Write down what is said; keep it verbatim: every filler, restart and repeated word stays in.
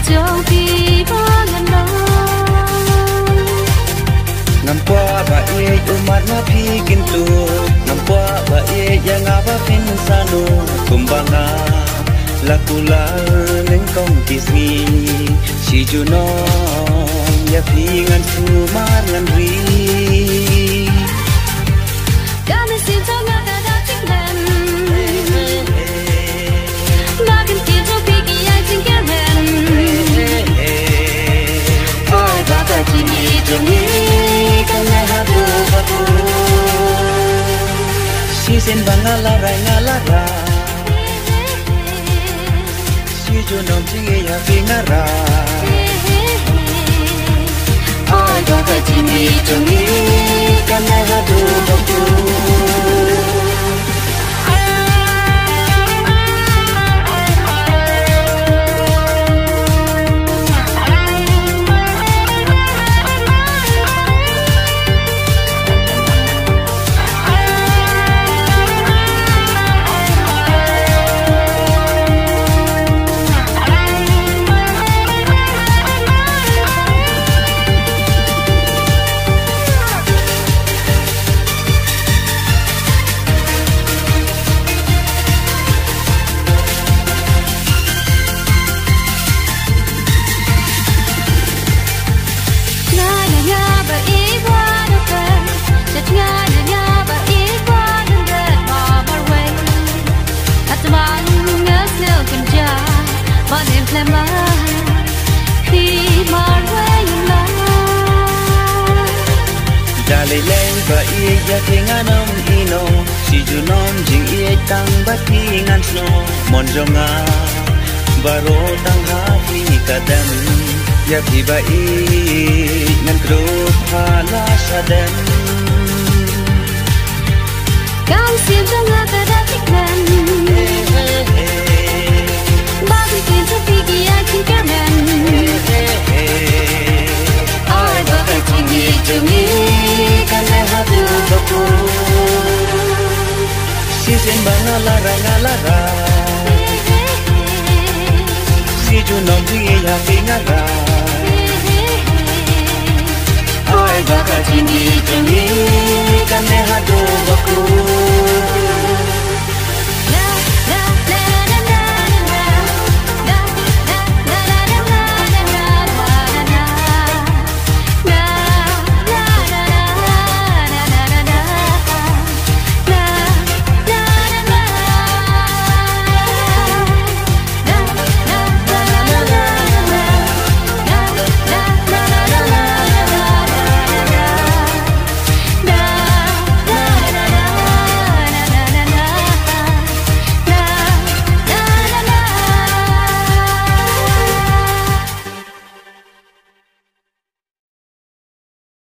Jong phi ba ngan long. Ngam kwah ba ïeit ummat ma phi kin tuh. Ngam kwah ba ïeit ïa nga ba phin sa nuh. Kumba nga la kular nyngkong ki sngi. Shi junom ïa phi ngan sumar ngan ri. Ka mynsiem jong nga ka da jinglen. Ba kan kiew jong phi ki ïa jingkyrmen. Ai ba ka jingïeit jong ngi kan nai haduh ba kut. Shisien ba nga la rai nga la rai. Shi junom jingïeit ha phi nga rai. Ai ba ka jingïeit jong ngi kan nai haduh ba kut. Da lei lei ba ïeit ïa phi ngan ym ïehnoh. Shi junom jingïeit tang bad phi ngan snoh. Mon jong nga baroh tang ha phi ka dem. Ïa phi ba ïeit ngan krup ha la shadem. Ka mynsiem jong nga ka da jingkmen. Ba ki ktien jong phi ki ïa jingkyrmen. Ai ba ka jingïeit jong ngi kan nai haduh ba kut. Shisien ba nga la rai nga la rai. Shi junom jingïeit ha phi nga rai. Ai ba ka jingïeit jong ngi kan nai haduh ba kut.